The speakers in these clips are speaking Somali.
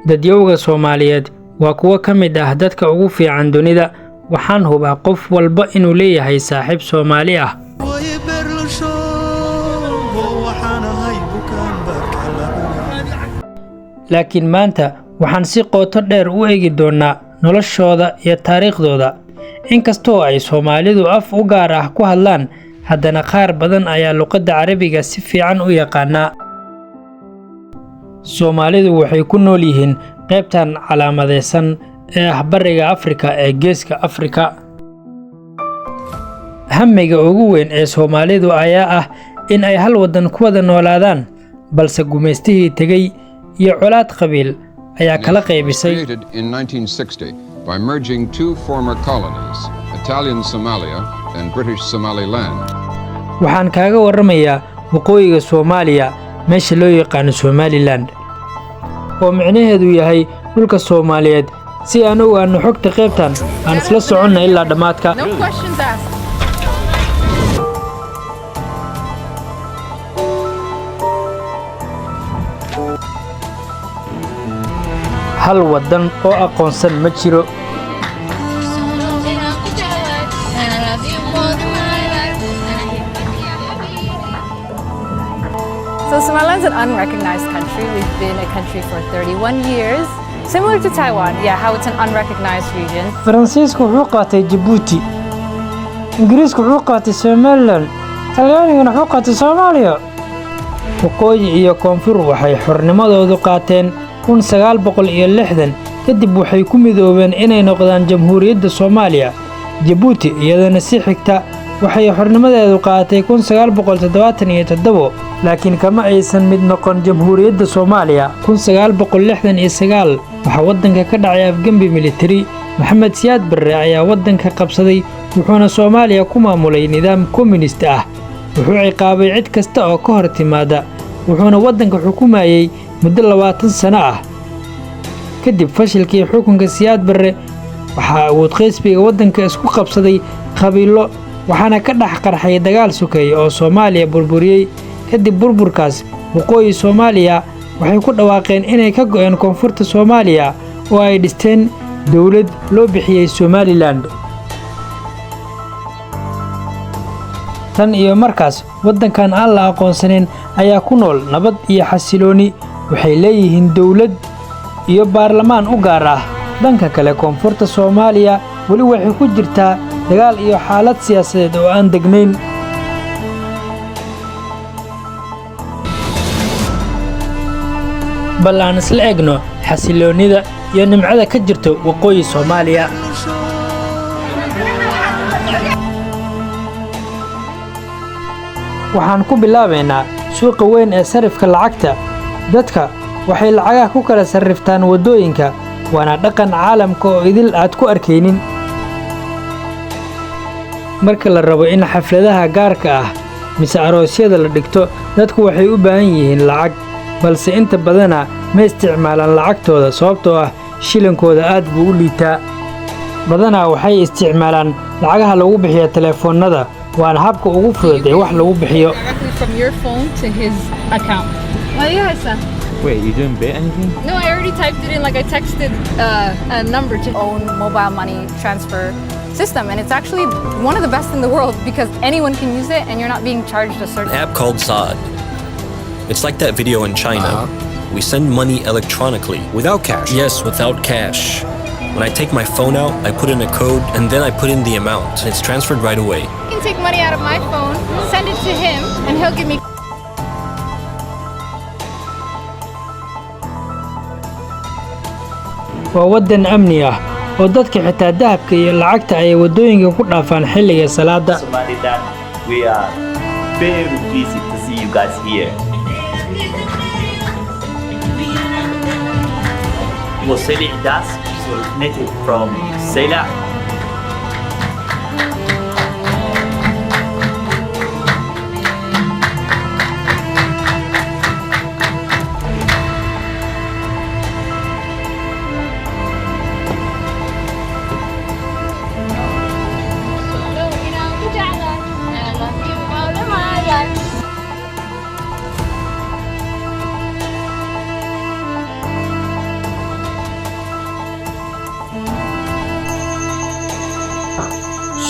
Dadyowga Soomaaliyeed waa kuwo ka mid ah dadka ugu fiican dunida. Waxaan hubaa qof walba inuu leeyahay saaxiib Soomaali ah. Way berlusho, waxaan ahay bukaan barka lagu. Laakiin maanta waxaan si qoto dheer u eegi doonnaa noloshooda iyo taariikhdooda. Inkastoo ay Soomaalidu af u gaar ah ku hadlaan, haddana qaar badan ayaa luqadda Carabiga si fiican u yaqaana. Soomaalidu waxay ku nool yihiin qaybtan calaamadeysan ee ah Bariga Afrika ee Geeska Afrika. Hamiga ugu weyn ee Soomaalidu ayaa ah in ay hal waddan ku wada noolaadaan, balse gumaystihii tegey iyo colaad qabiil ayaa kala qaybisay. Created in 1960 by merging two former colonies, Italian Somalia and British Somaliland. Waxaan kaaga warramayaa waqooyiga Soomaaliya, meesha loo yaqaano Somaliland, oo micnaheedu yahay dhulka Soomaaliyeed. Si aan u ogaanno xogta qaybtan, aan isla soconna ilaa dhammaadka. No questions asked. Hal waddan oo aqoonsan ma jiro. And I love you more than my life. And I يا حبيبي. So Somaliland's an unrecognized country. We've been a country for 31 years. Similar to Taiwan, yeah, how it's an unrecognized region. Faransiisku wuxuu qaatay Jabuuti, Ingiriisku wuxuu qaatay Somaliland, Talyaaniguna wuxuu qaatay Soomaaliya. Waqooyi iyo koonfur waxay xornimadoodu qaateen 1960. Kadib waxay ku midoobeen inay noqdaan Jamhuuriyadda Soomaaliya. Jabuuti iyadana si xigta waxay xornimadeedu qaadatay 1977, laakiin kama aysan mid noqon Jamhuuriyadda Soomaaliya. 1969 waxaa waddanka ka dhacay afgembi militari. Maxamed Siyaad Barre ayaa waddanka qabsaday, wuxuuna Soomaaliya ku maamulay nidaam komunist ah. Wuxuu ciqaabay cid kasta oo ka hor timaada, wuxuuna waddanka xukumayey muddo 20 sano ah. Kadib fashilkii xukunka Siyaad Barre, waxaa awood qaybsiga waddanka isku qabsaday qabiilo, waxaana ka dhex qarxay dagaal sokeeye oo Soomaaliya burburiyey. Kadib burburkaas, waqooyi Soomaaliya waxay ku dhawaaqeen inay ka go'een koonfurta Soomaaliya oo ay dhisteen dowlad loo bixiyey Somaliland. Tan iyo markaas, waddankan aan la aqoonsanin ayaa ku nool nabad iyo xasilooni. Waxay leeyihiin dowlad iyo baarlamaan u gaar ah. Dhanka kale, koonfurta Soomaaliya weli waxay ku jirtaa dagaal iyo xaalad siyaasadeed oo aan degnayn. Bal aan isla egno xasiloonnida iyo nimcada ka jirta waqooyi Soomaaliya. Waxaan ku bilaabaynaa suuqa weyn ee sarifka lacagta. Dadka waxay lacagaha ku kala sarriftaan waddooyinka, waana dhaqan caalamka oo idil aad ku arkaynin. Marka la rabo in xafladaha gaarka ah mise aroosyada la dhigto, dadku waxay u baahan yihiin lacag, balse inta badana ma isticmaalaan lacagtooda, sababtoo ah shilinkooda aad buu u liitaa. Badanaa waxay isticmaalaan lacagaha lagu bixiyo telefoonnada, waana habka ugu fudud ee wax lagu bixiyo. Directly from your phone to his account. What do you guys? Wait, you didn't bit anything? No, I already typed it in. Like, I texted a number to own mobile money transfer system, and it's actually one of the best in the world because anyone can use it, and you're not being charged a certain. An app called Zad. It's like that video in China. We send money electronically. Without cash? Yes, without cash. When I take my phone out, I put in a code and then I put in the amount, and it's transferred right away. I can take money out of my phone, send it to him, and he'll give me. Waa waddan amni ah oo dadka xitaa dahabka iyo lacagta ay waddooyinka ku dhaafaan xilliga salaada. Somaliland, we are very pleased to see you guys here. Was Saylac Das, so native from Saylac. And I love you more than my life.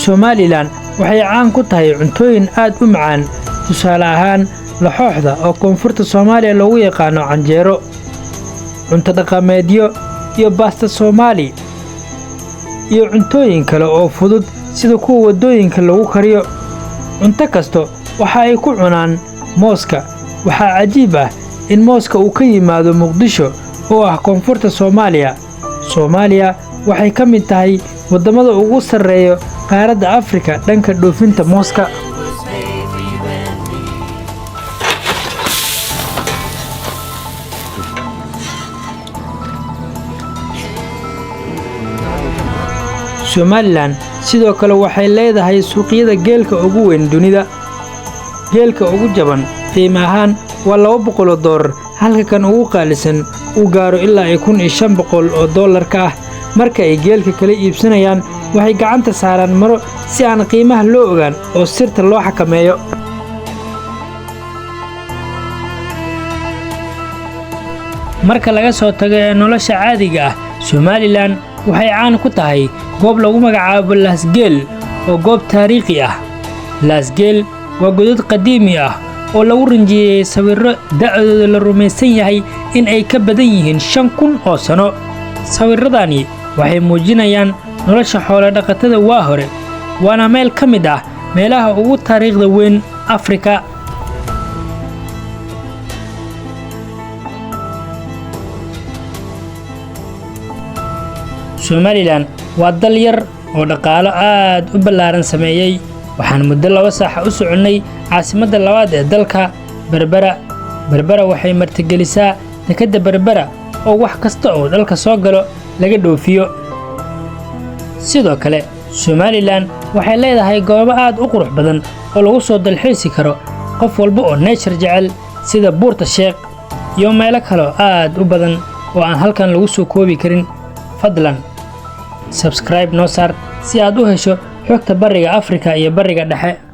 Somaliland waxay caan ku tahay cuntooyin aad u macaan, tusaale ahaan laxooxda oo koonfurta Soomaaliya loogu yaqaano canjeero, cunto dhaqameedyo iyo baasta Soomaali iyo cuntooyin kale oo fudud sida kuwa waddooyinka lagu kariyo. Cunto kasta waxa ay ku cunaan mooska. Waxaa cajiib ah in mooska uu ka yimaado Muqdisho oo ah koonfurta Soomaaliya. Soomaaliya waxay ka mid tahay waddamada ugu sarreeya qaaradda Afrika dhanka dhoofinta mooska. Was made for you and me. Somaliland sidoo kale waxay leedahay suuqyada geelka ugu weyn dunida. Geelka ugu jaban qiimo ahaan waa $200, halka kan ugu qaalisan uu gaaro ilaa iyo 1500 oo dollarka ah. Marka ay geelka kala iibsanayaan, waxay gacanta saaraan maro si aan qiimaha loo ogaan oo sirta loo xakameeyo. Marka laga soo tago ee nolosha caadiga ah, Somaliland waxay caan ku tahay goob lagu magacaabo Laasgeel oo goob taariikhi ah. Laasgeel waa godad qadiimi ah oo lagu rinjiyeeyey sawirro da'dooda la rumaysan yahay in ay ka badan yihiin 5000 oo sano. Sawirradani waxay muujinayaan nolosha xoolo dhaqatada waa hore, waana meel ka mid ah meelaha ugu taariikhda weyn Afrika. Somaliland waa dal yar oo dhaqaalo aad u ballaaran sameeyey. Waxaan muddo 2 saac u soconnay caasimadda labaad ee dalka, Berbera. Berbera waxay martigelisaa dekedda Berbera oo wax kasta oo dalka soo galo laga dhoofiyo. Sidoo kale Somaliland waxay leedahay goobo aad u qurux badan oo lagu soo dalxiisi karo qof walba oo nature jecel, sida Buurta Sheekh iyo meelo kale oo aad u badan oo aan halkan lagu soo koobi karin. Fadlan subscribe noo saar si aad u hesho xogta Bariga Afrika iyo Bariga Dhexe.